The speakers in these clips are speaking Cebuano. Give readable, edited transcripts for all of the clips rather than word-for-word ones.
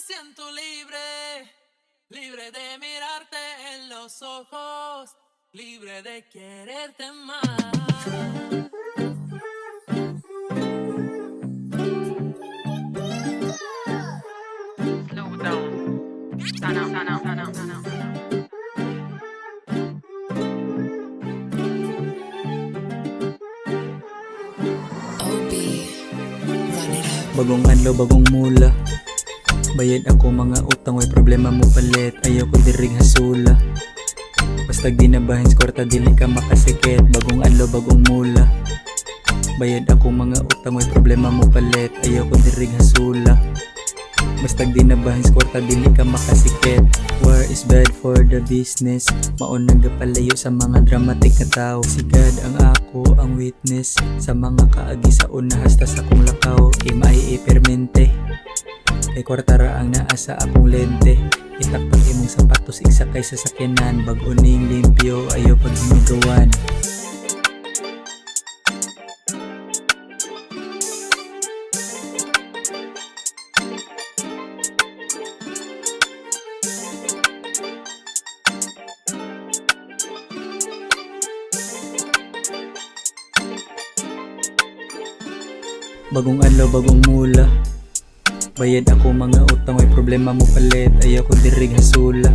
Siento libre, libre de mirarte en los ojos, libre de quererte más. Slow down. Sana, sana, sana, sana. OB, run it up. Bagong adlaw, bagong mula. Bayad ako mga utang, way problema mo palit. Ayaw ko dirig hasula. Basta di na bahin sa kwarta, dili ka makasikit. Bagong adlaw, bagong mula. Bayad ako mga utang, way problema mo palit. Ayaw ko dirig hasula. Basta di na bahin sa kwarta, dili ka makasikit. War is bad for the business. Mao nagapalayo sa mga dramatic na tao. Si God ang ako ang witness sa mga kaagi sa una hasta sa akong lakaw. MIA permente. Kay kwarta ra ang naa sa akong lente. Itaktak imong sapatos, igsakay sa sakyanan. Bag-o ning limpyo, ayaw paghinugawan. Bagong adlaw, bagong mula. Bayad ako mga utang, way problema mo palit. Ayaw ko dirig hasula.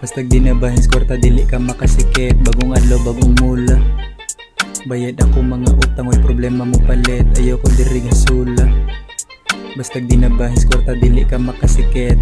Basta di na bahin sa kwarta, dili ka makasikit. Bagong adlaw, bagong mula. Bayad ako mga utang, way problema mo palit. Ayaw ko dirig hasula. Basta di na bahin sa kwarta, dili ka makasikit.